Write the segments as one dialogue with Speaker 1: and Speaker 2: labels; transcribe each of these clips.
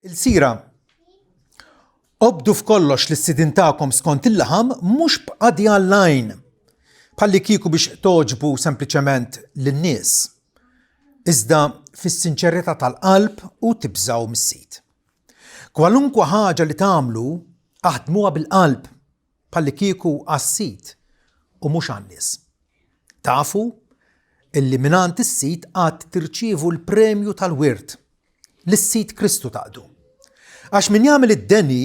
Speaker 1: Ilsira, obdu f'kollox lis-sidien tagħkom skont il-laħam mhux b'qadi għall-għajn, bħallikieku biex togħġbu sempliċement lin-nies, iżda fis-sinċerità tal-qalb u tibżgħu mis-Sid. Kwalunkwe ħaġa li tagħmlu, aħdmuha bil-qalb, bħallikieku għas-Sid u mhux għan-nies. Tafu illi mingħand is-Sid għad tirċievu l-premju tal-wirt, lis-Sid Kristu taqdu. Għax min jagħmel id-deni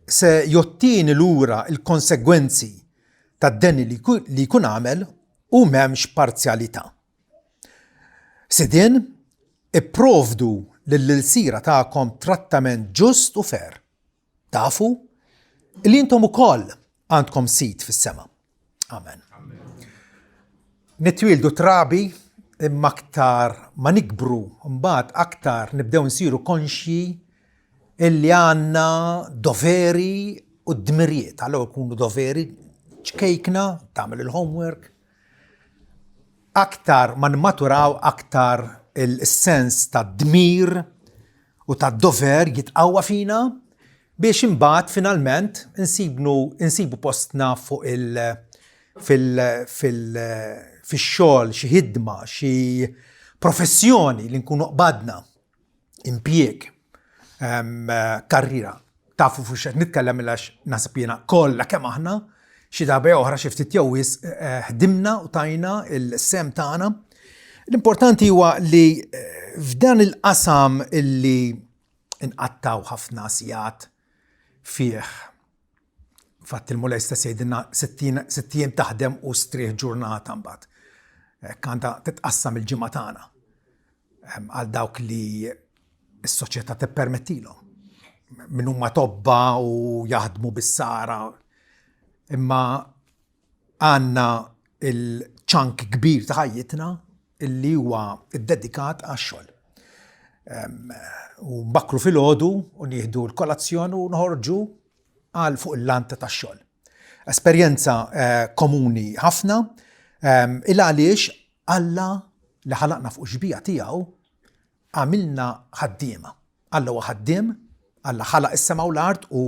Speaker 1: se jottieni lura l-konsegwenzi tad-deni li jkun għamel u m'hemmx parzjalità. Sidien, ipprovdu lill-ilsira tagħkom trattament ġust u fair. Tafu li intom ukoll għandkom sid fis-sema. Amen. Nitwieldu trabi imma aktar ma nikbru mbagħad aktar nibdew nsiru konxji illi għandna doveri u dmirijiet. Allura jkunu doveri ċkejkna, tagħmel il-homework. Aktar ma nimmaturaw aktar il-sens ta' dmir u ta' dover jitqawwa fina biex imbagħad finalment insibnu insibu postna fuq il fil fil fix-xogħol xi ħidma, xi professjoni li nkunu qbadna, impjieg, karriera. Tafu fuq x'qed nitkellem għax naħseb jiena kollha kemm aħna xi darba jew oħra xi ftit jew wisq eh, ħdimna u tajna il-sem tagħna. L-importanti huwa li eh, f'dan il-qasam illi nqattaw ħafna sigħat fih. Fatt il-Mulej stess jgħidilna sitt ijiem taħdem u strieħ ġurnata mbagħad. Hekk għandha titqassam il-ġimgħa tagħna ehm, għal dawk li s-soċjetà tippermettilhom. Min huma tobba u jaħdmu bis-sara. Imma għandna il-ċank kbir ta' ħajjitna illi huwa ddedikat għax-xogħol. U nbakkru filgħodu u nieħdu l-kolazzjon u noħorġu għal fuq il-lanta tax-xogħol. Esperjenza eh, komuni ħafna il għaliex Alla li ħalaqna fuq xbija tiegħu għamilna ħaddiema. Alla huwa ħaddiem, Alla ħalaq is-sema u l-art u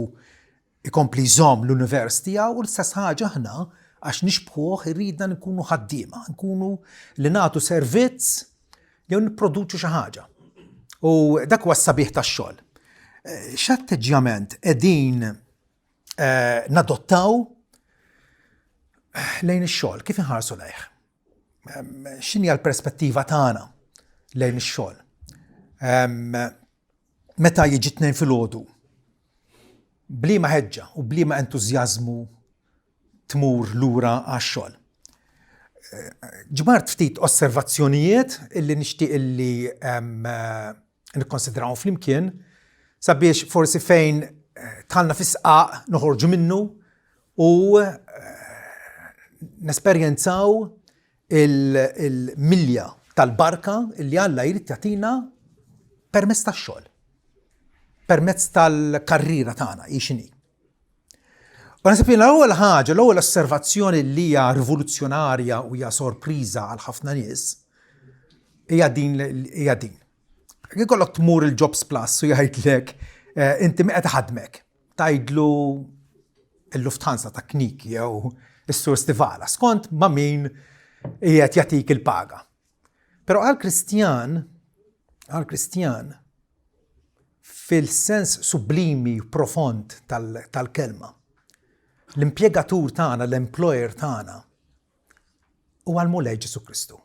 Speaker 1: ikompli jżomm l-univers tiegħu u l-istess ħaġa aħna għax nixbħuh irridna nkunu ħaddiema, nkunu li nagħtu servizz jew nipproduċu xi ħaġa. U dak huwa s-sabiħ tax-xogħol. Eh, x'atteġġjament qegħdin eh, nadottaw eh, lejn ix-xogħol, kif inħarsu lejh? X'inhi l-perspettiva tagħna lejn ix-xogħol? Meta jiġi t-Tnejn filgħodu, b'liema ħeġġa u b'liema entużjażmu tmur lura għax-xogħol? Ġbart ftit osservazzjonijiet illi nixtieq illi nikkonsidrawhom flimkien sabiex forsi fejn tħallna fi sqaq noħorġu minnu u nesperjenzaw il-milja tal-barka li Alla jrid jagħtina permezz tax-xogħol, permezz tal-karriera tagħna hi x'inhi. U naħseb li l-ewwel ħaġa, l-ewwel osservazzjoni li hija rivoluzzjonarja u hija sorpriża għal ħafna nies hija din hija din. Jekk ikollok tmur il-Jobs Plus u jgħidlek eh, inti mi qed ħadmek, tgħidlu il-Lufthansa ta' Knik jew is-Sur Stivala, skont ma' min qiegħed jagħtik il-paga. Però għal Kristjan, għal Kristjan, fil-sens sublimi u profond tal-kelma, l-impjegatur tagħna, l-employer tagħna, huwa l-Mulej Ġesu Kristu.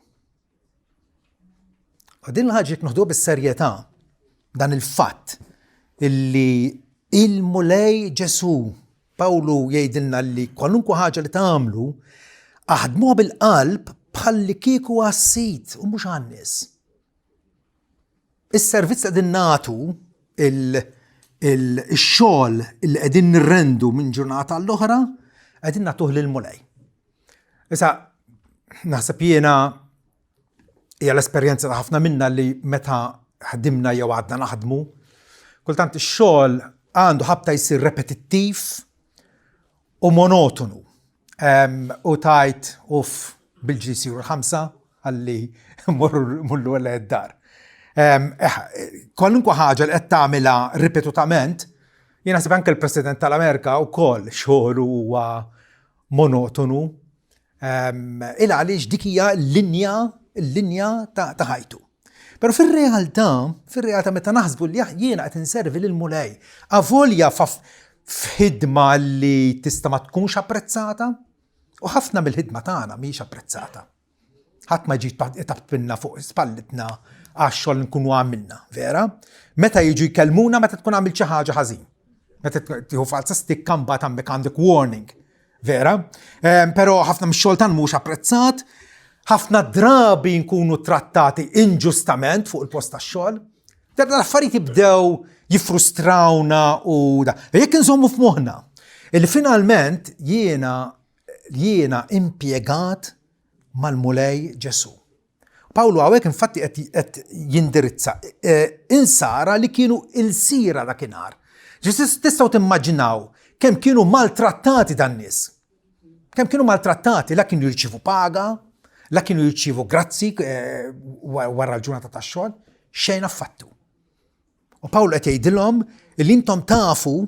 Speaker 1: U din l-ħaġa jekk noħduha bis-serjetà, dan il-fatt illi il-Mulej Ġesu, Pawlu jgħidilna li kwalunkwe ħaġa li tagħmlu, aħdmuha bil-qalb bħalli kieku għas-Sid u mhux għan-nies. Is-servizz li qegħdin nagħtu, il-xogħol li qegħdin nirrendu minn ġurnata għall-oħra, qegħdin nagħtuh lill-Mulej. Issa, naħseb jiena hija l-esperjenza ta' ħafna minna li meta ħdimna jew għadna naħdmu, kultant ix-xogħol għandu ħabta jsir repetittiv u monotonu. U tajt uff bil-ġli jsiru l-ħamsa għalli morru għal dar. Eh, kwalunkwe ħaġa li qed tagħmilha ripetutament, jien naħseb anke l-President tal-Amerika wkoll xogħlu huwa monotonu. Il għaliex dik hija l-linja l-linja ta' ħajtu. Però fir-realtà, fir-realtà meta naħsbu li jiena qed inservi lil Mulej, avolja f'ħidma li tista' ma tkunx apprezzata, u ħafna mill-ħidma tagħna mhijiex apprezzata. Ħadd ma jġi itabtbilna fuq spallitna għax-xogħol nkunu għamilna, vera? Meta jiġu jkellmuna meta tkun għamilt xi ħaġa ħażin. Meta tieħu falsa stikka mbagħad għandek għandek warning. Vera? Ehm, però ħafna mix-xogħol tan mhux apprezzat, ħafna drabi nkunu trattati inġustament fuq il-post tax-xogħol. Darba l-affarijiet jibdew jiffrustrawna u da. Jekk inżommu f'moħħna illi finalment jiena jiena impjegat mal-Mulej Ġesu. Pawlu hawnhekk infatti qed jindirizza eh, insara li kienu ilsira dakinhar. Tistgħu timmaġinaw kemm kienu maltrattati dan nies. Kemm kienu maltrattati, la kienu jirċivu paga, la kienu jirċivu grazzi eh, wara l-ġurnata tax-xogħol, xejn affattu. U Pawlu qed jgħidilhom li intom tafu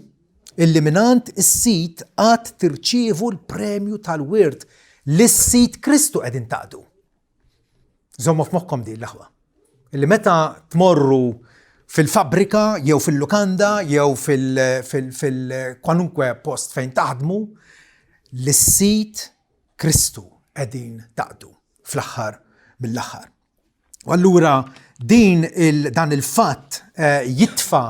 Speaker 1: illi mingħand is-Sid għad tirċievu l-premju tal-wirt li s-Sid Kristu qegħdin taqdu. Żommu f'moħħkom din l-aħwa. Illi meta tmorru fil-fabbrika jew fil-lukanda jew fil-kwalunkwe post fejn taħdmu, lis-Sid Kristu qegħdin taqdu fl-aħħar mill-aħħar. U allura din il, dan il-fatt eh, jitfa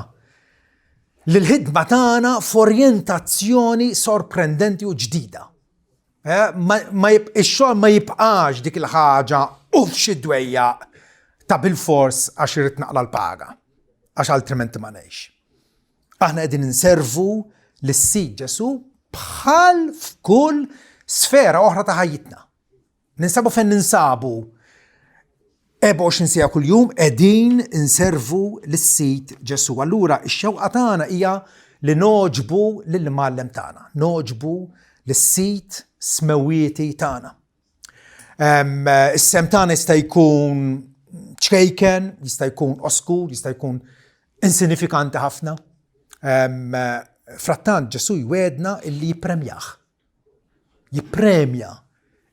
Speaker 1: l-ħidma tagħna f'orjentazzjoni sorprendenti u ġdida. Eh, ma, ma ix-xogħol ma jibqax dik il-ħaġa u xi dwejjaq ta' bil-fors għax irid naqla l-paga, għax altrimenti ma ngħix. Aħna qegħdin inservu lis-Sid Ġesu bħal f'kull sfera oħra ta' ħajjitna. Ninsabu fejn ninsabu 24 siegħa kuljum qegħdin inservu lis-Sid Ġesù. Allura x-xewqa tagħna hija li nogħġbu lill-Imgħallem tagħna, nogħġbu lis-Sid smewwieti tagħna. Is-sem tagħna jista' jkun ċkejken, jista' jkun oskur, jista' jkun insinifikanti ħafna. Frattant Ġesù jwedna illi jippremjah. Jippremja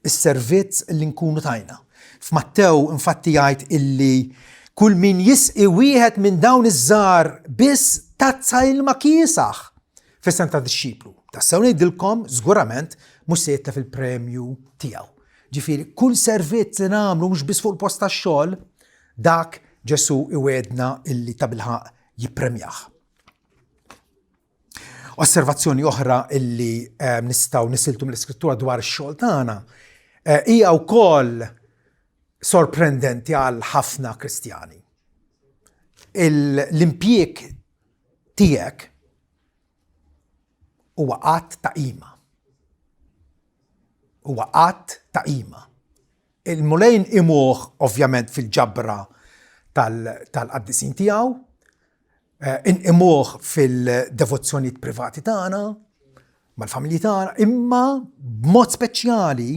Speaker 1: s-servizz li nkunu tajna. F'Mattew infatti jgħid illi kull min jisqi wieħed minn dawn iż-żgħar biss tazza ilma kiesaħ fis-sem ta' dixxiplu. Tassew ngħidilkom żgurament mhux se jitlef il-premju tiegħu. Ġifieri kull servizz li nagħmlu mhux biss fuq il-post tax-xogħol, dak Ġesù iwegħdna illi tabilħaqq jippremjah. Osservazzjoni oħra illi eh, nistgħu nisiltu mill-iskrittura dwar ix-xogħol tagħna eh, hija wkoll sorprendenti għal ħafna Kristjani. L-impjieg tiegħek huwa qatt ta' qima. Huwa qatt ta' qima. Il-Mulejn imuh ovvjament fil-ġabra tal-qaddisin tiegħu, Eh, inqimuh fil-devozzjonijiet privati tagħna, mal-familji tagħna, imma b'mod speċjali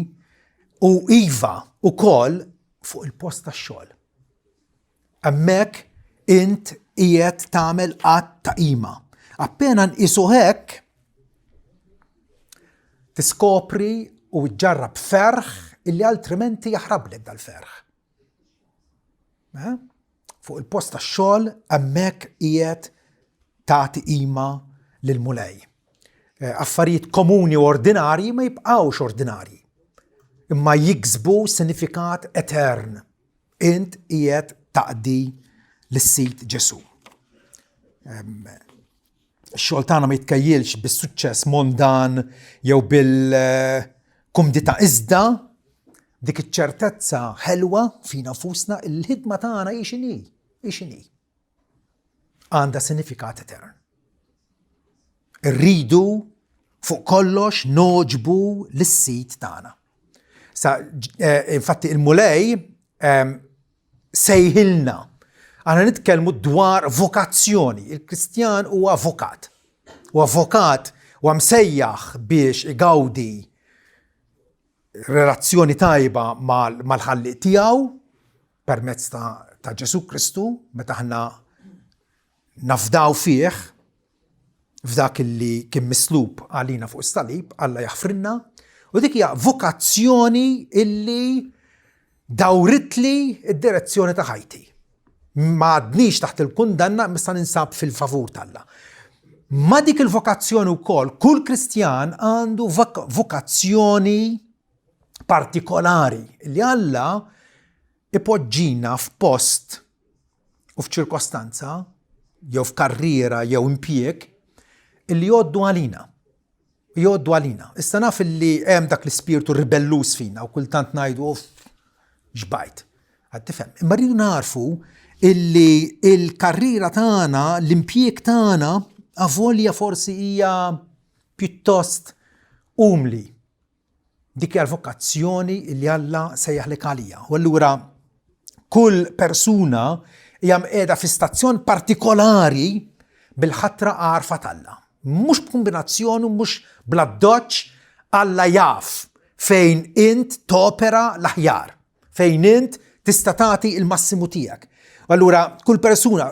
Speaker 1: u iva ukoll fuq il-post tax-xogħol. Hemmhekk int qiegħed tagħmel qatt ta' qima. Appena nqisu hekk, tiskopri u ġġarrab ferħ illi altrimenti jaħrablek dal-ferħ. Eh? Fuq il-post tax-xogħol hemmhekk qiegħed tagħti qima lill-Mulej. Eh, affarijiet komuni u ordinarji ma jibqgħux ordinarji, imma jiksbu sinifikat etern. Int qiegħed taqdi lis-Sid Ġesu. Ix-xogħol tagħna ma jitkejjilx bis-suċċess mondan jew bil-kumdità iżda dik iċ-ċertezza ħelwa fina nfusna il-ħidma tagħna hi x'inhi, hi x'inhi. Għandha sinifikat etern. Irridu fuq kollox noġbu lis-sid tagħna. Sa, eh, infatti il-Mulej ehm, sejħilna. Aħna nitkellmu dwar vokazzjoni. Il-Kristjan huwa vokat. Huwa vokat huwa msejjaħ biex igawdi relazzjoni tajba mal-ħalliq tiegħu permezz ta' ta' Ġesù Kristu meta aħna nafdaw fih f'dak li kien mislub għalina fuq is-salib, Alla jaħfrilna, u dik hija vokazzjoni illi dawritli d-direzzjoni ta' ħajti. Ma għadnix taħt il-kundanna, imma issa ninsab fil-favur t'Alla. Ma dik il-vokazzjoni wkoll, kull Kristjan għandu vokazzjoni partikolari li Alla ipoġġina f'post u f'ċirkostanza jew f'karriera jew impjieg illi jgħoddu għalina. Jgħoddu għalina. Issa naf illi hemm dak l-ispirtu ribelluż fina u kultant ngħidu uff xbajt. Għad tifhem. Imma rridu narfu illi il-karriera tagħna, l-impjieg tagħna, avolja forsi hija pjuttost umli. Dik hija l-vokazzjoni li Alla sejjaħlek għalija. U allura kull persuna hija mqiegħda fi stazzjon partikolari bil-ħatra għarfa t'Alla. Mhux b'kombinazzjoni, mhux bl-addoċċ, Alla jaf fejn int topera l-aħjar. fejn int tista' tagħti l-massimu tiegħek. Allura kull persuna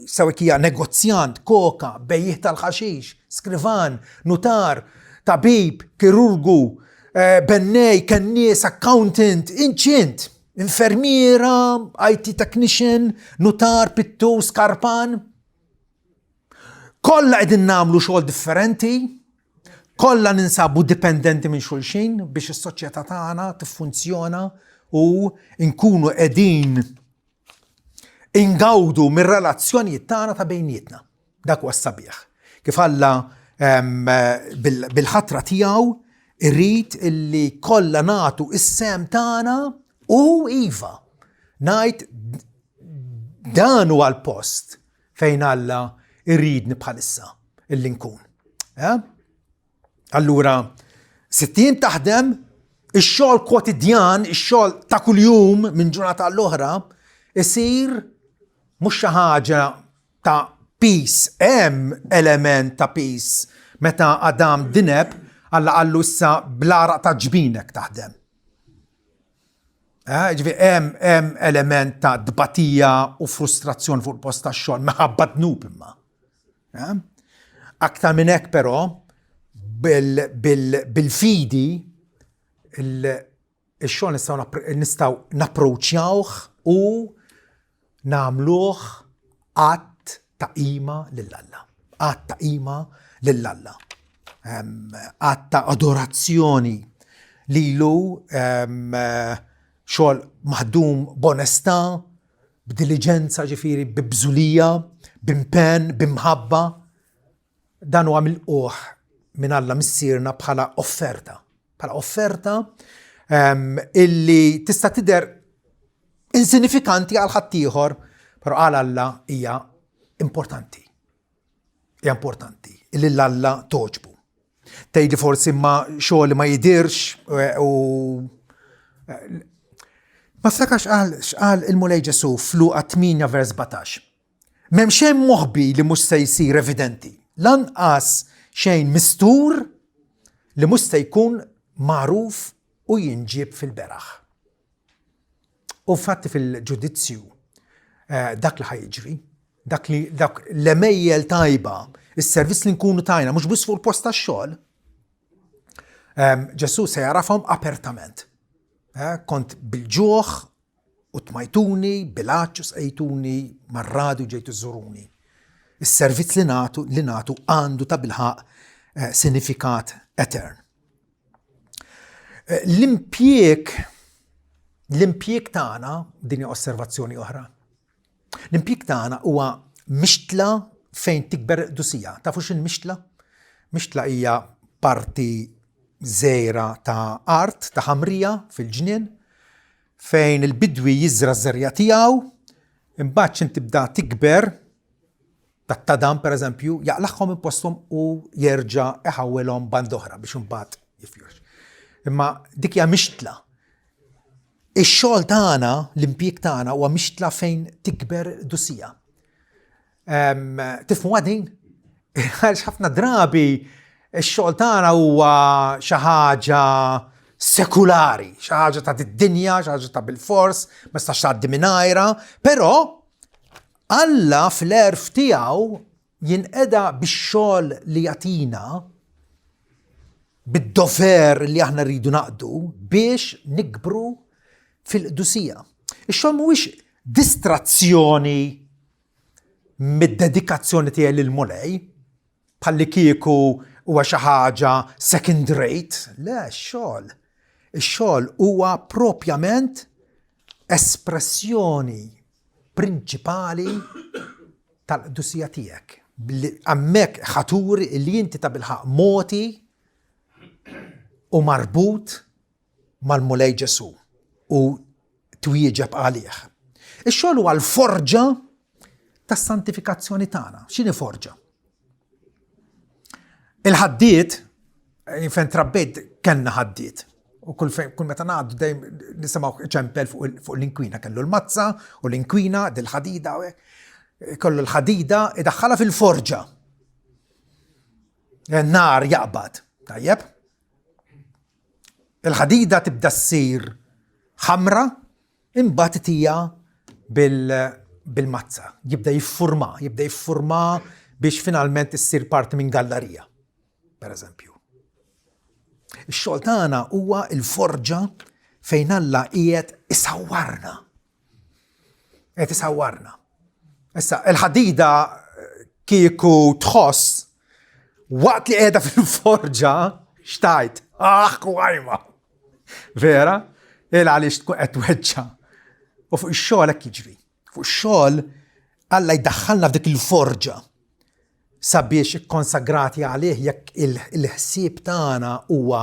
Speaker 1: sew hija negozjant, koka, bejjiegħ tal-ħaxix, skrivan, nutar, tabib, kirurgu, eh, bennej, kennies, accountant, inċint, infermiera, IT technician, nutar, pittu, skarpan. Kollha qegħdin nagħmlu xogħol differenti, kollha ninsabu dipendenti minn xulxin biex is-soċjetà tagħna tiffunzjona u nkunu qegħdin ingawdu mir-relazzjonijiet tagħna ta' bejnietna. Dak huwa s-sabiħ. Kif Alla bil-ħatra tiegħu irrid illi kollha nagħtu is-sem tagħna u iva. Ngħid dan huwa l-post fejn Alla irridni bħalissa illi nkun. Eh? Allura, sittin taħdem, ix-xogħol kwotidjan, ix-xogħol ta' kuljum minn ġurnata l-oħra, isir mhux xi ħaġa ta' peace, hemm element ta' peace meta Adam dineb, Alla qallu issa bl-għaraq ta' ġbinek taħdem. Eh, ġifi, hemm element ta' dbatija u frustrazzjoni fuq il-post tax-xogħol minħabba dnub imma. Eh? Aktar minn hekk però bil-fidi ix-xogħol nistgħu napproċċjawh u nagħmluh att ta' qima lil Alla. Att ta' qima lil Alla. Att ta' adorazzjoni lilu xogħol maħdum b'onestà, b'diliġenza ġifieri bi bżulija, b'impenn, b'imħabba. Dan huwa milqugħ minn Alla Missierna bħala offerta. Bħala offerta um, illi tista' tidher insinifikanti għal ħaddieħor, però għal Alla hija importanti. Hija importanti illi l-Alla toġbu. Tgħidli forsi ma xogħol ma jidirx eh, u eh, Ma ftakarx x'qal il-Mulej Ġesu f'Luqa 8 vers 17. M'hemm xejn moħbi li mhux se jsir evidenti, lanqas xejn mistur li mhux se jkun magħruf u jinġieb fil-beraħ. U fatti fil-ġudizzju eh, dak li ħajġri, dak li dak l-emejjel tajba, is-servizz li nkunu tajna, mhux biss fuq il-post tax-xogħol, ehm, Ġesu se jarafhom apertament. Eh, kont bil-ġuħ U tmajtuni, bil-għatx u sqejtuni, marradi u ġejtu żżuruni. Is-servizz li nagħtu li nagħtu għandu tabilħaqq eh, sinifikat etern. Eh, l-impjieg l-impjieg tagħna, din hija osservazzjoni oħra. L-impjieg tagħna huwa mixtla fejn tikber dusija. Tafu x'in mixtla? Mixtla hija parti żgħira ta' art, ta' ħamrija fil-ġnien, fejn il-bidwi jiżra' ż-żerriegħa tiegħu, imbagħad x'in tibda tikber, tat-tadam pereżempju, jaqlagħhom minn posthom u jerġa' iħawwilhom band'oħra biex imbagħad jifjorx. Imma dik hija mixtla. Ix-xogħol tagħna, l-impjieg tagħna huwa mixtla fejn tikber dusija. Tifhmu din? Għaliex ħafna drabi x-xogħol tagħna huwa xi ħaġa sekulari, xi ħaġa ta' dinja, xi ħaġa ta' bilfors, ma stax tgħaddi mingħajra, però Alla fl-għerf tiegħu jinqeda bix-xogħol li jagħtina bid-dover li aħna rridu naqdu biex nikbru fil-qdusija. Ix-xogħol mhuwiex distrazzjoni mid-dedikazzjoni tiegħi lill-Mulej, bħalli kieku huwa xi ħaġa second rate, le x-xogħol. Ix-xogħol huwa propjament espressjoni prinċipali tal-qdusija tiegħek. Hemmhekk ħatur li inti ta' bilħaq moti u marbut mal-Mulej Ġesù u twieġeb għalih. Ix-xogħol huwa l-forġa tas-santifikazzjoni tagħna. X'inhi forġa? Il-ħaddied, fejn trabbejt kellna ħaddied. U kull fejn kull meta ngħaddu dejjem nisimgħu ċempel fuq l-inkwina kellu l-mazza u l-inkwina dil-ħadida u hekk. Kollu l-ħadida idaħħalha fil-forġa. Nar jaqbad, tajjeb? Il-ħadida tibda ssir ħamra, imbagħad tija bil-mazza. Jibda jiffurma, jibda jiffurma biex finalment issir parti minn gallerija, per eżempju. Ix-xogħol tagħna huwa l-forġa fejn Alla qiegħed isawwarna. Qed isawwarna. Issa, il-ħadida kieku tħoss waqt li qiegħda fil-forġa xtajt. Aħ, kwajma. Vera? Il għaliex tkun qed tweġġa. U fuq ix-xogħol hekk jiġri. Fuq ix-xogħol Alla jdaħħalna f'dik il-forġa sabiex ikkonsagrati għalih jekk il-ħsieb tagħna huwa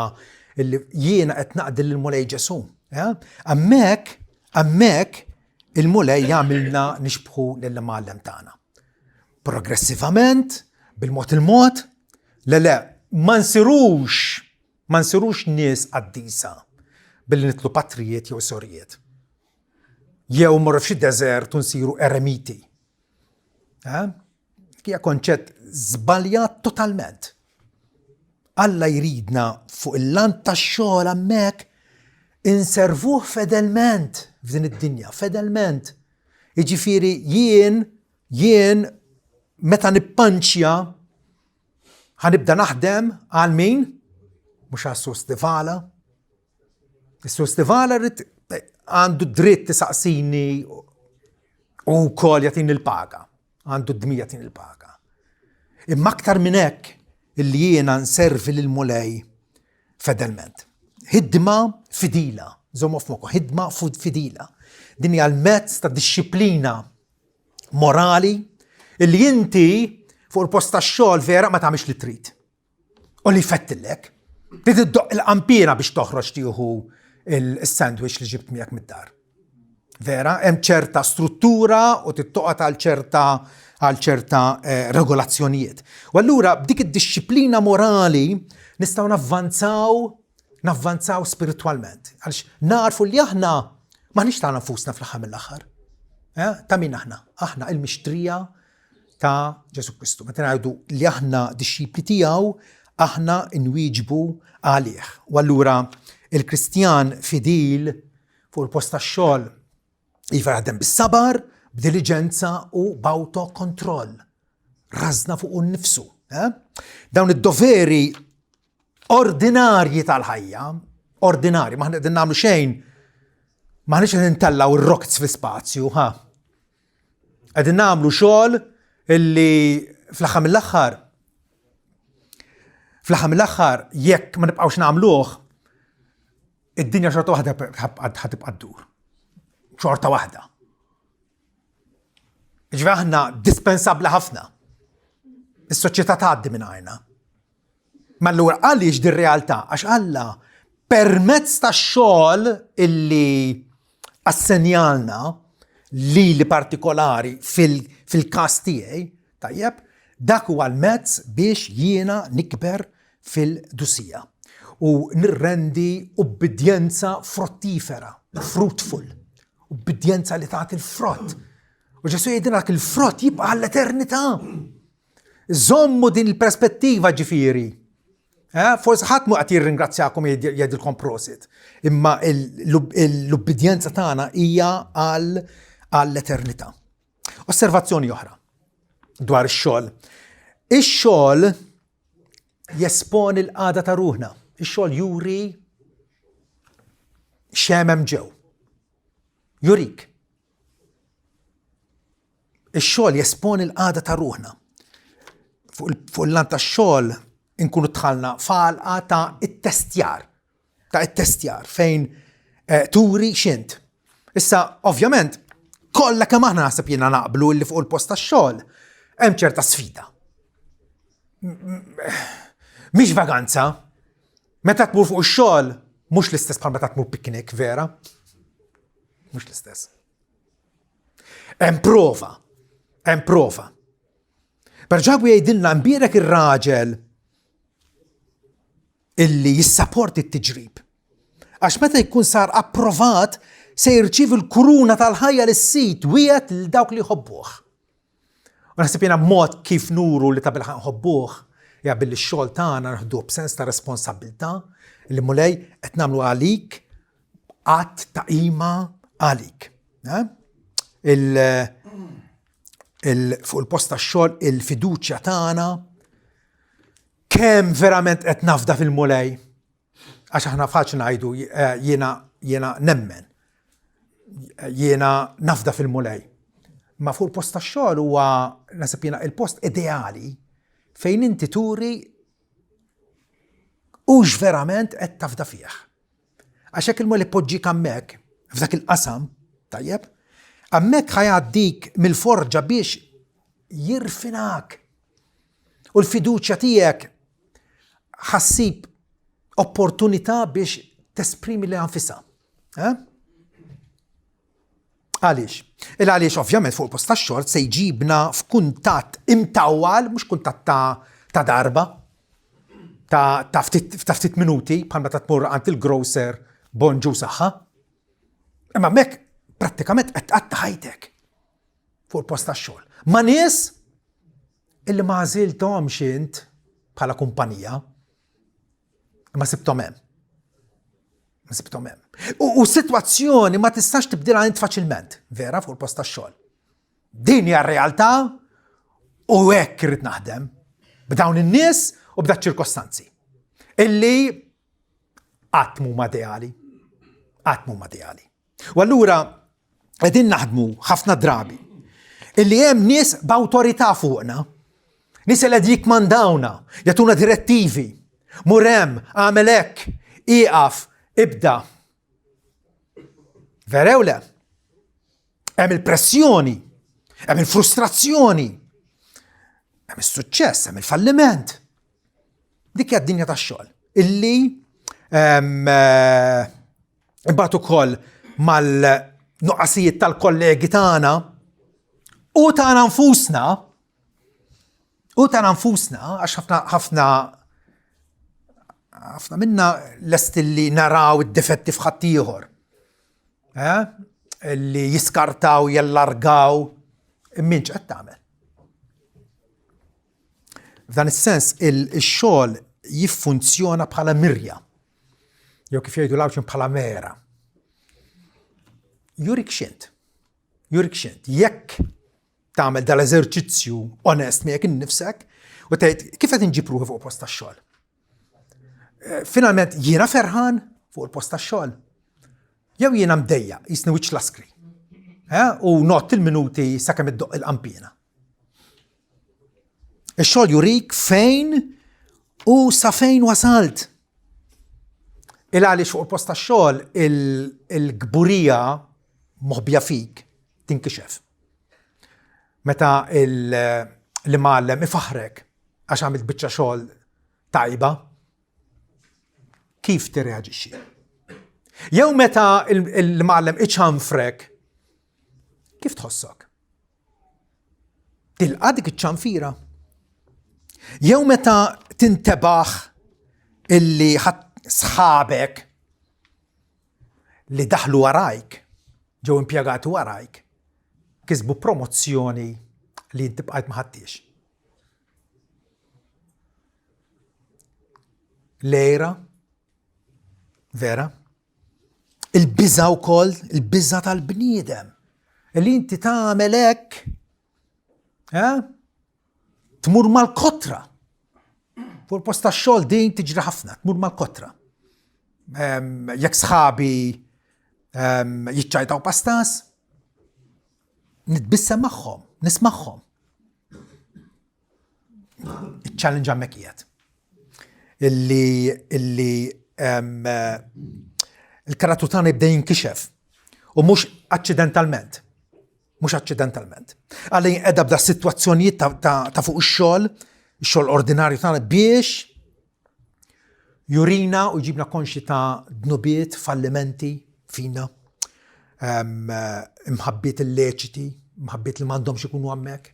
Speaker 1: li jiena qed naqdi lill-Mulej Ġesù. Eh? Hemmhekk, hemmhekk il-Mulej jagħmilna nixbħu lill-imgħallem tagħna. Progressivament, bil-mod il-mod, le le, ma nsirux, ma nsirux nies qaddisa billi nitlu patrijiet jew sorijiet. Jew morru f'xi deżert u nsiru eremiti. Eh? Hija konċett żbaljat totalment. Alla jridna fuq il-lant tax-xogħol hemmhekk inservuh fedelment f'din id-dinja, fedelment. Jiġifieri jien jien meta nippanċja ħanibda naħdem għal min? Mhux għas Stivala. Is-Sur Stivala rrid għandu dritt tisaqsini u wkoll jagħtini l-paga. Għandu d-dmir jagħtini l-paga. Imma aktar minn hekk illi jiena nservi lil Mulej fedelment. Ħidma fidila, żommu f'moħħu, ħidma fidila. Din hija l-mezz ta' dixxiplina morali illi inti fuq il-post tax-xogħol vera ma tagħmilx li trid. U li jfettillek. Trid iddoq il-qampiena biex toħroġ tieħu il-sandwich li ġibt miegħek mid-dar. Vera, hemm ċerta struttura u tittoqgħod għal ċerta għal ċerta eh, regolazzjonijiet. U allura b'dik id-dixxiplina morali nistgħu navvanzaw navvanzaw spiritwalment. Għaliex narfu li aħna m'aħniex tagħna nfusna fl-aħħar mill-aħħar. Eh? Ta' min aħna? Aħna il-mixtrija ta' Ġesù Kristu. Meta ngħidu li aħna dixxipli tiegħu, aħna nwieġbu għalih. U allura il-Kristjan fidil fuq il-post tax-xogħol iva jaħdem bis-sabar, b'diliġenza u b'awtokontroll. Rażna fuq nnifsu. Eh? Dawn id-doveri ordinarji tal-ħajja, ordinarji, maħna qegħdin nagħmlu xejn, maħniex qegħdin ntellgħu r-rockets fl-ispazju, ha. Qegħdin nagħmlu xogħol illi fl-aħħar mill-aħħar fl-aħħar mill-aħħar jekk ma nibqgħux nagħmluh id-dinja xorta waħda ħatibqa' ddur. Xorta waħda. Ġifieri aħna dispensabbli ħafna. Is-soċjetà tgħaddi minn għajna. Ma allura għaliex dir realtà? Għax Alla permezz tax-xogħol illi assenjalna lili partikolari fil-każ tiegħi, tajjeb, dak huwa l-mezz biex jiena nikber fil-dusija u nirrendi ubbidjenza frottifera, fruitful, ubbidjenza li tagħti l-frott. U Ġesu jgħidilna dak il-frott jibqa' għall-eternità. Żommu din il-perspettiva ġifieri. Eh, forsi ħadd mu qed jirringrazzjakom jgħidilkom prosit. Imma l-ubbidjenza tagħna hija għall-eternità. Osservazzjoni oħra dwar ix-xogħol. Ix-xogħol jesponi l-qagħda ta' ruħna. Ix-xogħol juri x'hemm hemm ġew. Jurik. Ix-xogħol jesponi l-qagħda ta' ruħna. Fuq il-lant tax-xogħol inkunu dħalna f'għalqa ta' ittestjar, ta' ittestjar fejn eh, turi x'int. Issa, ovvjament, kollha kemm aħna naħseb jiena naqblu li fuq il-post tax-xogħol hemm ċerta sfida. Mhix vaganza. Meta tmur fuq ix-xogħol mhux l-istess bħal meta tmur piknik, vera? Mhux l-istess. Hemm prova, hemm prova. Per Ġakbu jgħidilna mbierek ir-raġel illi jissaporti t-tiġrib. Għax meta jkun sar approvat se jirċievi l-kuruna tal-ħajja li s-sid wiegħed lil dawk li jħobbuh. U naħseb jiena mod kif nuru li ta' bilħaq nħobbuh hija billi x-xogħol tagħna nħduh b'sens ta' responsabbiltà li Mulej qed nagħmlu għalik att ta' qima għalik. Eh? Il, il, fuq il-post tax-xogħol il-fiduċja tagħna kemm verament qed nafda fil-Mulej. Għax aħna faċli ngħidu eh, jiena jiena nemmen. Jiena nafda fil-Mulej. Ma fuq il-post tax-xogħol huwa naħseb jiena il-post ideali fejn inti turi hux verament qed tafda fih. Għax hekk il-Mulej poġġik hemmhekk, f'dak il-qasam, tajjeb, hemmhekk ħajgħaddik mill-forġa biex jirfinak. U l-fiduċja tiegħek ħassib opportunità biex tesprimi li anfisha. Eh? Għaliex? Il għaliex ovvjament fuq il-post tax-xogħol se jġibna f'kuntatt imtawwal, mhux kuntatt ta', ta darba, ta', ta, ftit, ta' ftit minuti, bħal meta tmur għand il-grocer bonġu saħħa. Imma mek prattikament qed tqatta' ħajtek fuq il-post tax-xogħol. Ma' nies illi ma għażilthomx int bħala kumpanija, Ma sibthom hemm. Ma sibthom hemm. U, u sitwazzjoni ma tistax tibdilha int faċilment, vera fuq il-post tax-xogħol. Din hija r-realtà u hekk irrid naħdem b'dawn in-nies u b'dak ċirkostanzi. Illi qatt mhuma ideali. Qatt mhuma ideali. U allura qegħdin naħdmu ħafna drabi illi hemm nies b'awtorità fuqna, nies li qed jikmandawna, jagħtuna direttivi. Mur hemm, għamel hekk, ieqaf, ibda. Verew le? Hemm il-pressjoni, hemm il-frustrazzjoni, hemm is-suċċess, hemm il-falliment. Dik hija d-dinja tax-xogħol illi ehm, eh, imbagħad ukoll mal-nuqqasijiet tal-kollegi tagħna u tagħna nfusna u tagħna nfusna għax ħafna ħafna ħafna minna lest li naraw id-difetti f'ħaddieħor. Eh? Li jiskartaw, jellargaw, imminċ qed tagħmel. F'dan is-sens il-xogħol jiffunzjona bħala mirja, jew kif jgħidu l bħala mera. Jurik xint. Jurik xint. Jekk tagħmel dal-eżerċizzju onest miegħek innifsek u tgħid kif qed inġib ruħi fuq post tax-xogħol. Eh, finalment jiena ferħan fuq il-post tax-xogħol. Jew jiena mdejja, jisni wiċċ laskri. Eh, u not il-minuti sakemm iddoq il-qampina. Ix-xogħol jurik fejn u sa fejn wasalt. Il għaliex fuq il-post tax-xogħol il-kburija moħbija fik tinkixef. Meta l-imgħallem ifaħrek għax għamilt biċċa xogħol tajba, kif tirreaġixxi? Jew meta l-imgħallem iċanfrek, kif tħossok? Tilqa' dik iċ-ċanfira. Jew meta tintebaħ illi sħabek li daħlu warajk, ġew impjegati warajk, kisbu promozzjoni li inti bqajt ma ħadtiex. L-għira, vera? Il-biża' wkoll, il-biża' tal-bniedem. Li inti tagħmel hekk, eh? Tmur mal-kotra. Fuq il-post tax-xogħol din tiġri ħafna, tmur mal-kotra. Jekk sħabi jiċċajtaw pastas, nitbissem magħhom, nismagħhom. Iċ-challenge hemmhekk qiegħed. Illi illi il-karattru tagħna jibda jinkixef u mhux aċċidentalment. Mhux aċċidentalment. Għalli qiegħda bda sitwazzjonijiet ta' fuq ix-xogħol, ix-xogħol ordinarju tagħna biex jurina u jġibna konxi ta' dnubiet, fallimenti fina, imħabbiet illeċiti, imħabbiet li m'għandhomx ikunu hemmhekk.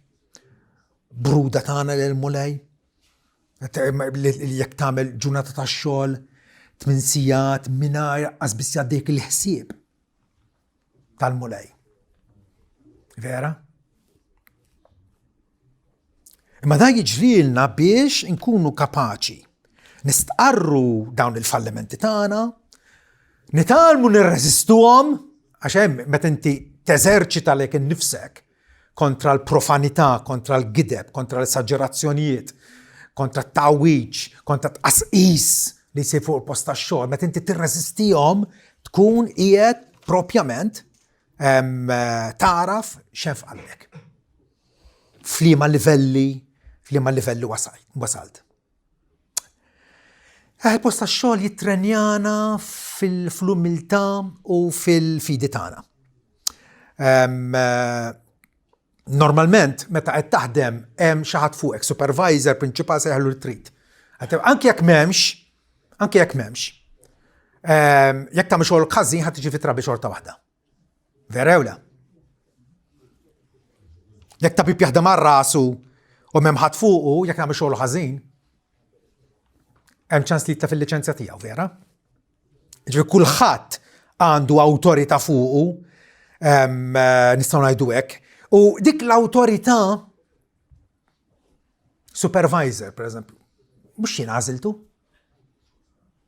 Speaker 1: Bruda tagħna lil mulej jekk tagħmel ġurnata ta' xogħol tmien sigħat mingħajr qas biss jgħaddejk il-ħsieb tal-mulej. Vera? Imma da jiġrilna biex inkunu kapaċi nistqarru dawn il-fallimenti tagħna, nitgħallmu nirreżistuhom għax hemm meta inti teżerċita lek innifsek kontra l-profanità, kontra l-gideb, kontra l-esaġerazzjonijiet, kontra t-tgħawwiġ, kontra t-tqasqis li jsir fuq il-post tax-xogħol, meta inti tirreżistihom tkun qiegħed propjament tagħraf x'hemm f'qalbek. F'liema livelli, f'liema livelli wasalt. Eh, il-post tax-xogħol jittrenjana fil-umiltà u fil-fidi tagħna. Eh, normalment, meta qed taħdem hemm xi ħadd fuqek, supervisor, prinċipal sejħlu li trid. Anke jekk m'hemmx, anke jekk m'hemmx, jekk tagħmel xogħol ħażin ħadd tiġi fitra bi xorta waħda. Vera jew le? Jekk tabib jaħdem għal rasu u m'hemm ħadd fuqu, jekk nagħmel xogħol ħażin, hemm ċans li jitlef il-liċenzja tiegħu, vera? Ġifieri kulħadd għandu awtorità fuqu, eh, nistgħu ngħidu hekk. U dik l-awtorità supervisor, per eżempju, mhux jien għażiltu.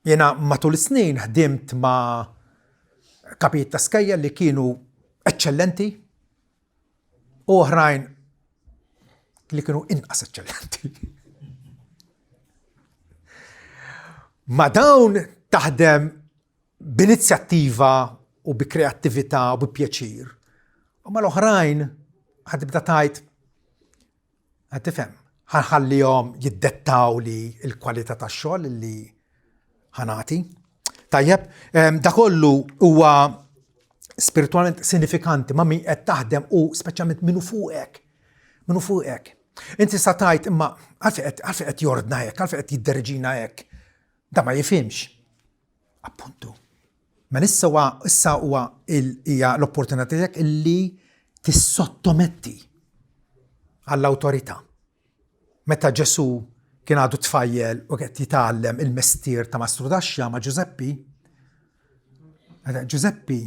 Speaker 1: Jiena matul is-snin ħdimt ma' kapijiet ta' skejjel li kienu eċċellenti u oħrajn li kienu inqas eċċellenti. Ma' dawn taħdem b'inizjattiva u bi kreattività u bi pjaċir. U mal-oħrajn ħadibda tajt Qed tifhem? Ħa nħallihom jiddettaw li l-kwalità tax-xogħol li ħa nagħti. Tajjeb, da kollu huwa spiritwalment sinifikanti ma' min qed taħdem u speċjalment minnu fuqek. Minnu fuqek. Inti sa tajt imma għalfejn qed jordna hekk, għalfejn qed jidderġina hekk. Da ma jifhimx. Appuntu. Mela issa huwa issa huwa hija l-opportunità tiegħek illi tissottometti għall-awtorità. Meta Ġesù kien għadu tfajjel u qed jitgħallem il-mestier ta' mastrudaxxa ma' Ġużeppi, Ġużeppi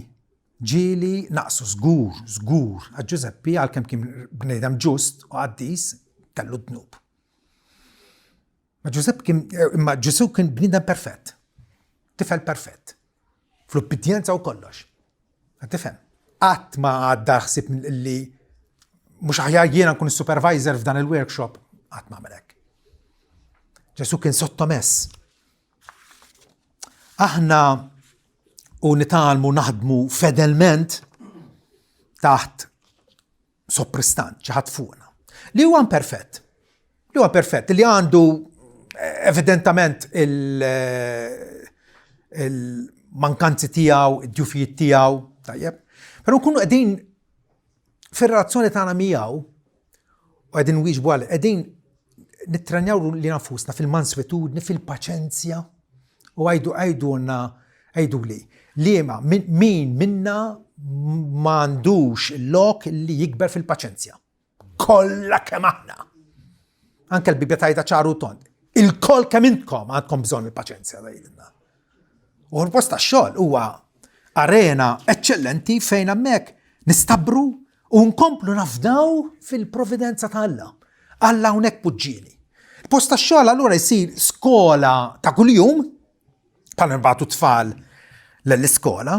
Speaker 1: ġieli naqsu żgur, żgur, għax Ġużeppi għalkemm kien bniedem ġust u qaddis kellu dnub. Ma Ġużepp kien, imma Ġesù kien bniedem perfett. Tifel perfett. Fl-ubbidjenza u kollox. Tifhem. Qatt ma għadda ħsieb li mhux aħjar jiena nkun is-supervisor f'dan il-workshop, qatt ma għamel hekk. Ġesù kien sottomess. Aħna u nitgħallmu naħdmu fedelment taħt sopristant, xi ħadd fuqna. Li huwa imperfett. Li huwa perfett, li għandu eh, evidentament eh, il-mankanzi tiegħu, id-djufijiet tiegħu, tajjeb. Però nkunu qegħdin fir-relazzjoni tagħna miegħu u qegħdin wieġbu għal qegħdin nittrenjaw li nafusna fil-manswitudni, fil-paċenzja u għajdu għajdulna għajduli liema min minna m'għandux lok li jikber fil-paċenzja. Kollha kemm aħna. Anke l-Bibja tajda ċaru tond. Il-koll kemm intkom għandkom bżonn il-paċenzja tgħidilna. U l-post tax-xogħol huwa arena eċċellenti fejn hemmhekk nistabru u nkomplu nafdaw fil-providenza ta' Alla. Alla hawnhekk poġġieni. Post tax-xogħol allura jsir skola ta' kuljum, bħal nbagħtu tfal l-iskola,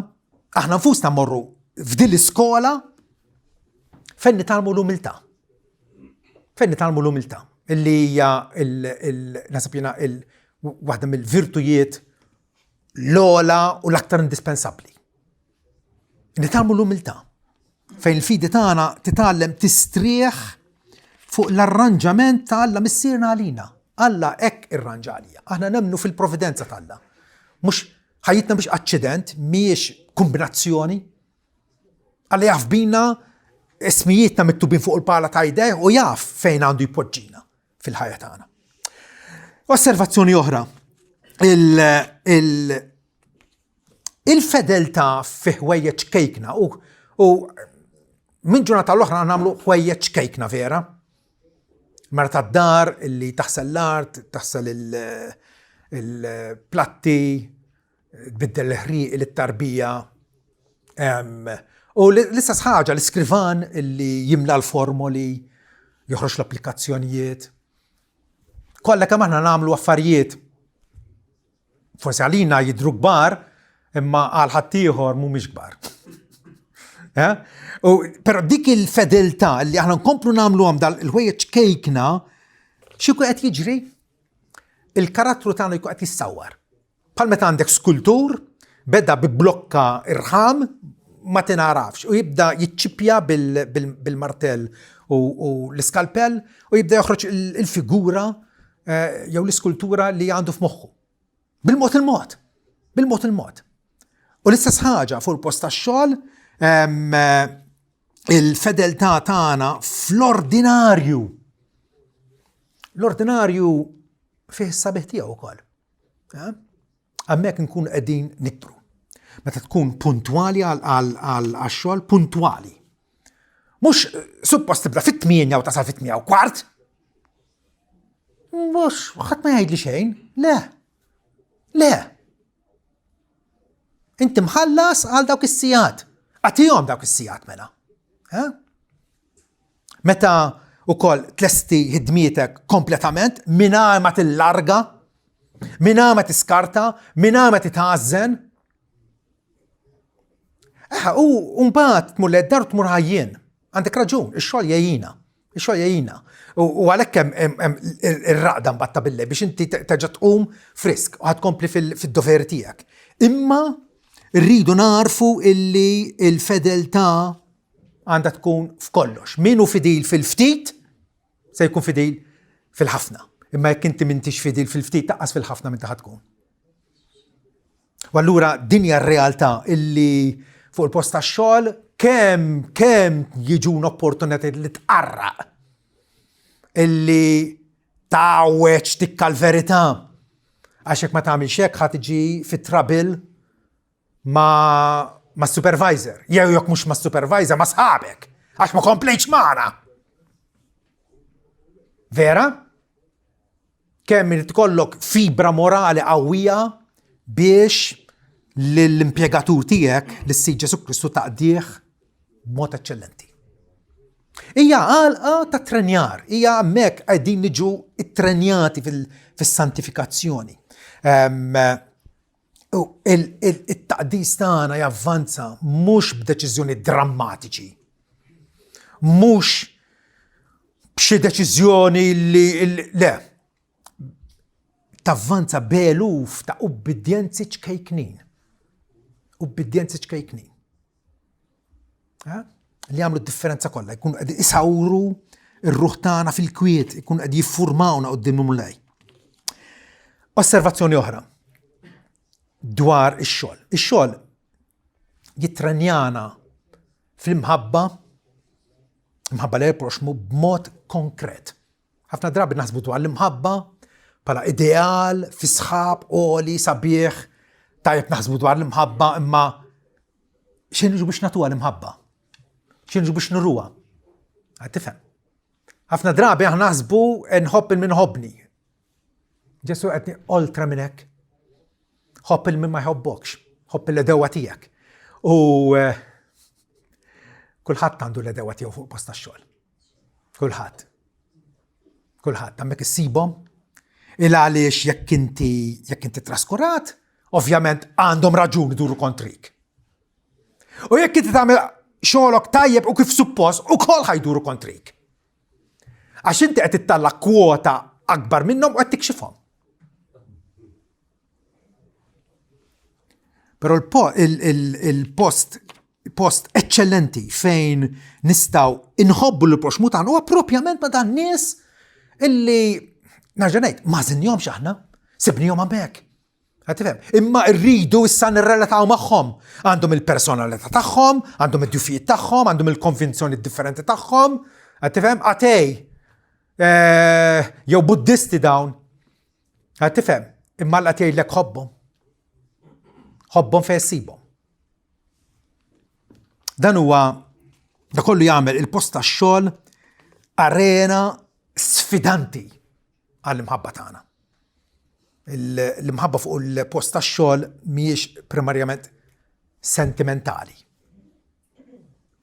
Speaker 1: aħna nfusna mmorru f'din l-iskola fejn nitgħallmu l-umiltà. Fejn nitgħallmu l-umiltà, illi hija nasab jiena waħda mill-virtujiet l-ogħla u l-aktar indispensabbli. Nitgħallmu l-umiltà. Fejn il-fidi tagħna titgħallem tistrieħ fuq l-arranġament ta' Alla missierna għalina. Alla hekk irranġa għalija. Aħna nemmnu fil-providenza t'Alla. Mhux ħajjitna mhix aċċident, mhijiex kombinazzjoni. Alla jaf bina ismijietna miktubin fuq il-pala ta' jdejh u jaf fejn għandu jpoġġina fil-ħajja tagħna. Osservazzjoni oħra, il Il-fedeltà fi ħwejjeġ ċkejkna u, u minn ġurnata l-oħra nagħmlu ħwejjeġ ċkejkna vera. Mara tad-dar illi taħsel l-art, taħsel il-platti, tbiddel l-ħrieq lit-tarbija. U l-istess ħaġa l-iskrivan illi jimla l-formoli, joħroġ l-applikazzjonijiet. Kollha kemm aħna nagħmlu affarijiet Forsi għalina jidru kbar, imma għal ħaddieħor mhumiex kbar. Eh? U, però dik il-fedeltà li aħna nkomplu nagħmluhom dal il-ħwejjeġ kejkna, xi qed jiġri? Il-karattru tagħna jkun qed jissawwar. Bħal meta għandek skultur, beda bi blokka irħam, ma tinarafx u jibda jiċċipja bil-martell u l-iskalpell u jibda joħroġ il-figura eh, jew l-iskultura li għandu f'moħħu. Bil-mod il-mod. Bil-mod il-mod. U l-istess ħaġa fuq il-post tax-xogħol eh, il-fedeltà tagħna fl-ordinarju. L-ordinarju fih is-sabiħ tiegħu wkoll. Eh? Hemmhekk nkun qegħdin nikbru. Meta tkun puntwali għal-xogħol, puntwali. Mhux suppost tibda fit-8 u tasal fit-8 u kwart. Mhux ħadd ma jgħidli xejn. Le. Le. Inti mħallas għal dawk is-sigħat. Agħtihom dawk is-sigħat mela. Eh? Meta ukoll tlesti ħidmietek kompletament mingħajr ma tillarga, mingħajr ma tiskarta, mingħajr ma titgħażżen. Eħe, u mbagħad tmur led-dar tmur ħajjien. Għandek raġun, ix-xogħol jgħina. Ix-xogħol jgħina. U għalhekk hemm ir-raqda mbagħad ta' billejl biex inti terġa' tqum frisk u ħad tkompli fid-doveri tiegħek. Imma rridu narfu illi l-fedeltà għandha tkun f'kollox. Min hu fidil fil-ftit se jkun fidil fil-ħafna. Imma jekk inti m'intix fidil fil-ftit taqqas fil-ħafna minn taħt tkun. U allura din hija r-realtà illi fuq il-post tax-xogħol kemm kemm jiġun opportunitajiet li tqarraq illi tgħawweġ tikka l-verità. Għax jekk ma tagħmilx hekk ħa tiġi fit-trouble ma' ma' supervisor, jew jekk mhux ma' supervisor, ma' sħabek, għax ma komplejtx magħna. Vera? Kemm irid ikollok fibra morali qawwija biex lill-impjegatur tiegħek, lis-Sid Ġesù Kristu taqdih b'mod eċċellenti. Hija għalqa ta' trenjar, hija hemmhekk qegħdin niġu ttrenjati fis-santifikazzjoni. U il-taqdis tagħna javvanza mhux b'deċiżjoni drammatiċi. Mhux b'xi deċiżjoni li le. Tavvanza b'eluf ta' ubbidjenzi ċkejknin. Ubbidjenzi ċkejknin. Li jagħmlu d-differenza kollha, jkunu qed isawru r-ruħ tagħna fil-kwiet, ikunu qed jiffurmawna quddiem il-Mulej. Osservazzjoni oħra dwar ix-xogħol. Ix-xogħol jittrenjana fl-imħabba, imħabba lejn il-proxmu b'mod konkret. Ħafna drabi naħsbu dwar l-imħabba bħala ideal, fi sħab, għoli, sabiħ, tajjeb naħsbu dwar l-imħabba, imma xejn niġu biex nagħtuha l-imħabba. Xejn niġu biex nuruha. Għad tifhem. Ħafna drabi aħna naħsbu nħobb il min ħobbni. Ġesu qed oltra minn hekk. Ħobb il min ma jħobbokx, ħobb il-edewa tiegħek. U eh, kulħadd għandu l-edewa tiegħu fuq post tax-xogħol. Kulħadd. Kulħadd, hemmhekk issibhom. Il għaliex jekk inti jekk inti traskurat, ovvjament għandhom raġun iduru kontrik. U jekk inti tagħmel xogħolok tajjeb u kif suppost, ukoll ħajduru kontrik. Għax inti qed ittalla kwota akbar minnhom u qed tikxifhom. Però il-post post eċċellenti fejn nistgħu inħobbu l proxmu tagħna huwa propjament ma' dan nies illi nerġa' ngħid ma żinjhomx aħna, sibnihom hemmhekk. Qed tifhem? Imma rridu issa nirrelataw magħhom. Għandhom il-personalità tagħhom, għandhom id-djufijiet tagħhom, għandhom il-konvinzjoni differenti tagħhom. Qed tifhem? Atej. Eh, jew buddisti dawn. Qed tifhem? Imma Alla jgħidlek ħobbhom. Ħobbhom fejn ssibhom. Dan huwa da kollu jagħmel il-post tax-xogħol arena sfidanti għall-imħabba tagħna. L-imħabba fuq il-post tax-xogħol mhijiex primarjament sentimentali.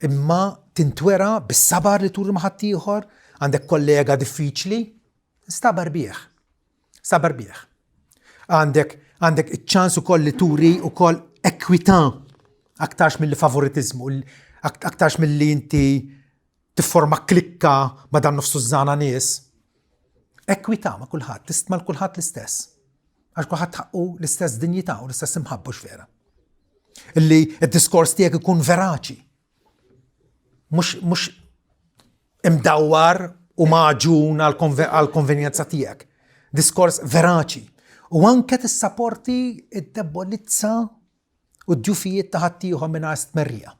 Speaker 1: Imma tintwera bis-sabar li turi ma' ħaddieħor, għandek kollega diffiċli, stabar bih. Sabar bih. Għandek għandek iċ-ċans ukoll li turi ukoll ekwità aktarx milli favoritiżmu, aktarx milli inti tifforma klikka ma' dan nofsu żana nies. Ekwità ma' kulħadd, tistma' l kulħadd l-istess. Għax kulħadd ħaqqu l-istess dinjità u l-istess imħabba vera. Illi d-diskors tiegħek ikun veraċi. Mhux imdawwar u maġun għal-konvenjenza tiegħek. Diskors veraċi. U anke tissaporti id-debolizza u d-djufijiet ta' ħaddieħor mingħajr stmerrija.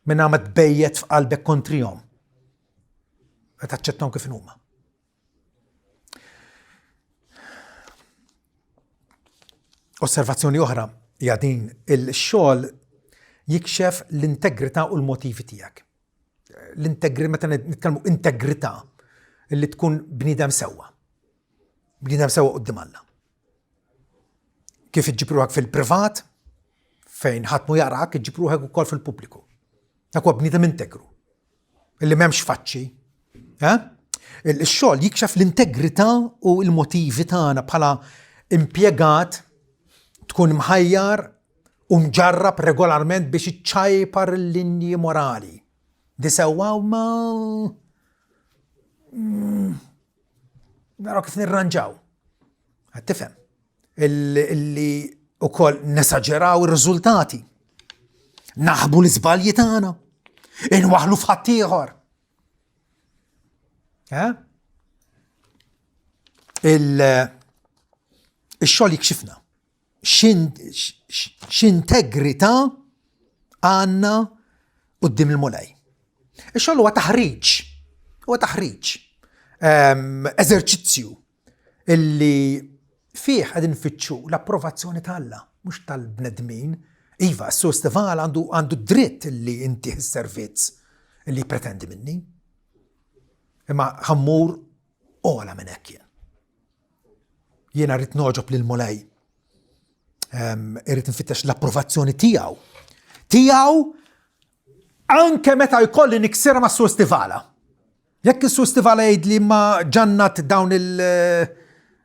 Speaker 1: Mingħajr ma tbejjet f'qalbek kontrihom. Ma taċċettom kif huma. Osservazzjoni oħra hija din il-xogħol jikxef l-integrità u l-motivi tiegħek. L-integri meta nitkellmu integrità li tkun bniedem sewwa. Bniedem sewwa quddiem Alla. Kif iġġib ruħek fil-privat, fejn ħadd mu jarak, iġġib ruħek ukoll fil-pubbliku. Dak huwa bniedem integru. Illi m'hemmx faċċi. Eh? Il-xogħol jikxef l-integrità u l-motivi tagħna bħala impjegat tkun mħajjar u mġarrab regolarment biex iċċajpar il-linji morali. Di sewwa ma mm, naraw kif nirranġaw. Qed tifhem illi ukoll nesaġeraw ir-riżultati. Naħbu l-iżbalji tagħna. Inwaħlu f'ħaddieħor. Eh? Il-xogħol jikxifna. X'integrità għandna quddiem il-Mulej. Ix-xogħol huwa taħriġ, huwa taħriġ, ehm, eżerċizzju illi fih qegħdin nfittxu l-approvazzjoni ta' Alla, mhux tal-bnedmin. Iva, s-sur Stival għandu għandu dritt illi inti s-servizz illi pretendi minni. Imma ħammur ola minn hekk jien. Jiena rrid noġob lil Mulej. Ehm, irrid nfittex l-approvazzjoni tiegħu. Tiegħu anke meta jkolli niksira ma' sur Stivala. Jekk is-sur Stivala jgħidli ma ġannat dawn il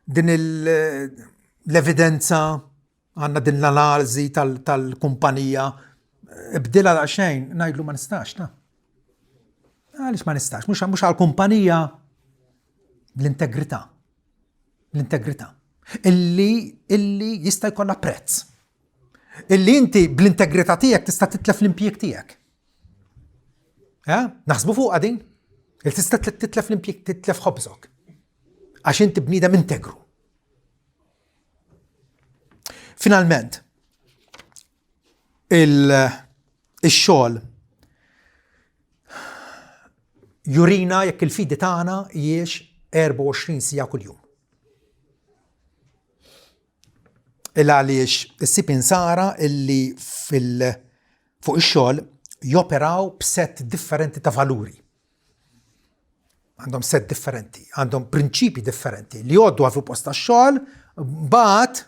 Speaker 1: din l-evidenza għandna din l-analiżi tal-kumpanija, ibdilha daqsxejn, ngħidlu ma nistax, ta. Għaliex ma nistax, mhux għall-kumpanija l-integrità. L-integrità. Illi illi jista' jkollha prezz. Illi inti bl-integrità tiegħek tista' titlef l-impjieg tiegħek. Eh? Naħsbu fuqha din? Il tista' titlef l-impjieg titlef ħobżok. Għax inti bniedem integru. Finalment, il-xogħol jurina jekk il-fidi tagħna hijiex 24 sija kuljum. Il għaliex issib insara illi fil fuq ix-xogħol joperaw b'sett differenti ta' valuri. Għandhom set differenti, għandhom prinċipi differenti li jgħoddu għal fuq post tax-xogħol, mbagħad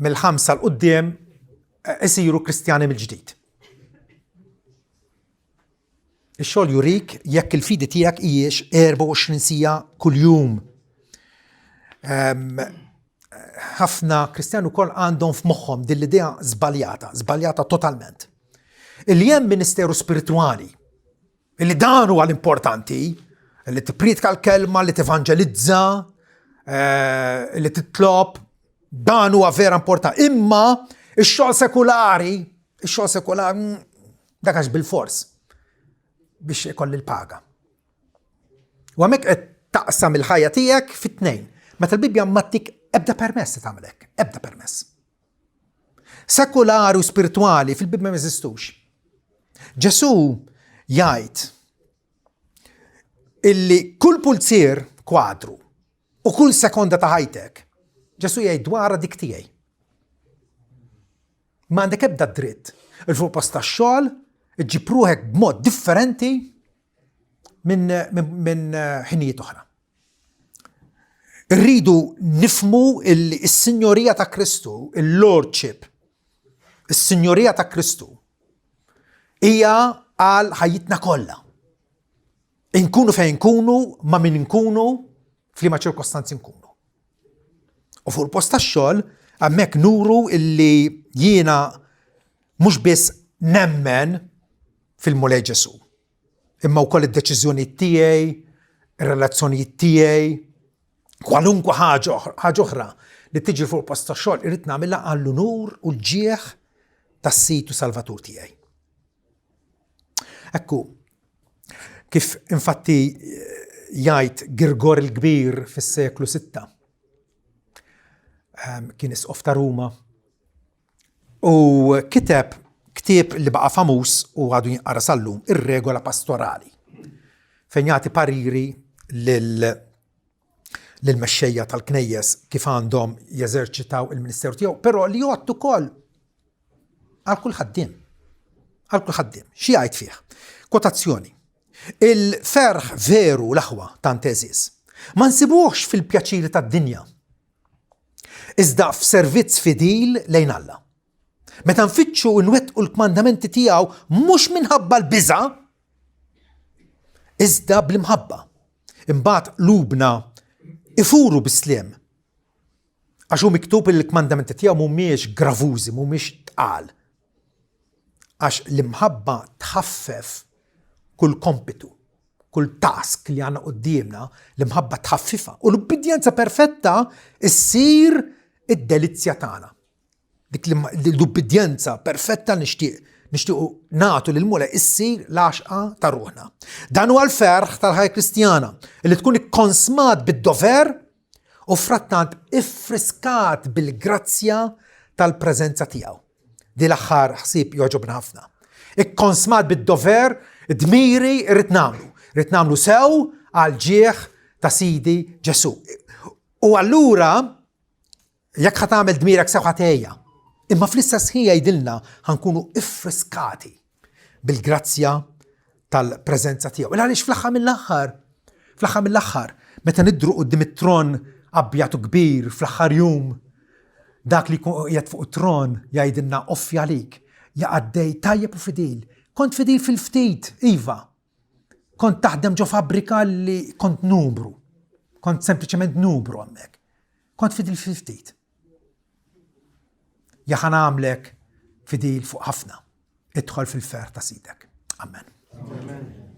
Speaker 1: mill-ħamsa l quddiem eh, isiru Kristjani mill-ġdid. Ix-xogħol jurik jekk il-fidi tiegħek hijiex 24 sija kuljum. Ħafna Kristjani wkoll għandhom f'moħħhom din l-idea żbaljata, żbaljata totalment. Illi hemm ministeru spiritwali, illi dan huwa l-importanti, li tippriedka l-kelma, li tevanġelizza, eh, li titlob, dan huwa vera importanti. Imma ix-xogħol sekulari, ix-xogħol sekulari, mm, dak għax bil-fors biex ikolli l-paga. U hemmhekk qed taqsam il-ħajja tiegħek fit-tnejn. Meta l-Bibbja ma tik ebda permess li tagħmel hekk, ebda permess. Sekulari u spiritwali fil-Bibbja ma jeżistux. Ġesù jgħid illi kull pulzier kwadru u kull sekonda ta' ħajtek, Ġesù jgħid dwarha dik tiegħi. M'għandek ebda dritt il fuq post tax-xogħol iġġib ruħek b'mod differenti minn min, min eh, ħinijiet oħra. Irridu nifmu il-signorija ta' Kristu, il-Lordship, is-signorija ta' Kristu, hija għal ħajjitna kollha. Inkunu fejn nkunu, ma' min nkunu, f'liema ċirkostanzi nkunu. U fuq il-post tax-xogħol hemmhekk nuru illi jiena mhux biss nemmen fil-Mulej Ġesù, imma wkoll id-deċiżjonijiet tiegħi, ir-relazzjonijiet tiegħi, kwalunkwe ħaġa oħra li tiġi fuq post ta' xogħol irrid nagħmilha għall-unur u l-ġieħ tas-Sid u Salvatur tiegħi. Ekku, kif infatti eh, jgħid Girgor il-Kbir fis-seklu 6. Ehm, kien isqof ta' Ruma u kiteb ktieb li baqa' famuż u għadu jinqara sal-lum, ir-regola pastorali, fejn jagħti pariri lil lill-mexxejja tal-knejjes kif għandhom jeżerċitaw il-ministeru tiegħu, però li jgħodd ukoll għal kull ħaddiem. Għal kull ħaddiem. Xi jgħid fih? Kwotazzjoni. Il-ferħ veru l-aħwa tant għeżież ma nsibuhx fil-pjaċiri tad-dinja, iżda f'servizz fidil lejn Alla. Meta nfittxu u nwettqu l-kmandamenti tiegħu mhux minħabba l-biża', iżda bl-imħabba. Imbagħad qlubna ifuru bis-sliem. Għax hu miktub li l-kmandamenti tiegħu mhumiex gravużi, mhumiex tqal. Għax l-imħabba tħaffef kull kompitu, kull task li għandna quddiemna, l-imħabba tħaffifha. U l-ubbidjenza perfetta ssir id-delizzja tagħna. Dik l-ubbidjenza perfetta nixtieq nixtiequ nagħtu lil Mulej issir l-għaxqa ta' ruħna. Dan huwa l-ferħ tal-ħajja Kristjana li tkun ikkonsmat bid-dover u frattant iffriskat bil-grazzja tal-preżenza tiegħu. Di l-aħħar ħsieb jogħġobna ħafna. Ikkonsmat bid-dover, dmiri rrid nagħmlu. Rrid nagħmlu sew għal ġieħ ta' Sidi Ġesu. U allura Jekk ħa tagħmel dmirek sew ħa tgħejja. Imma fl-istess ħin jgħidilna ħa nkunu iffriskati bil-grazzja tal-preżenza tiegħu. Il għaliex fl-aħħar mill-aħħar, fl-aħħar mill-aħħar, meta nidru quddiem it-tron abjad u kbir fl-aħħar jum, dak li jkun qiegħed fuq it-tron jgħidilna offi għalik, ja qaddej tajjeb u fidil. Kont fidil fil-ftit, iva. Kont taħdem ġo fabbrika li kont numru. Kont sempliċement numru hemmhekk. Kont fidil fil-ftit. Ja ħa nagħmlek fidil fuq ħafna. Idħol fil-ferħ ta' sidek. Amen. Amen.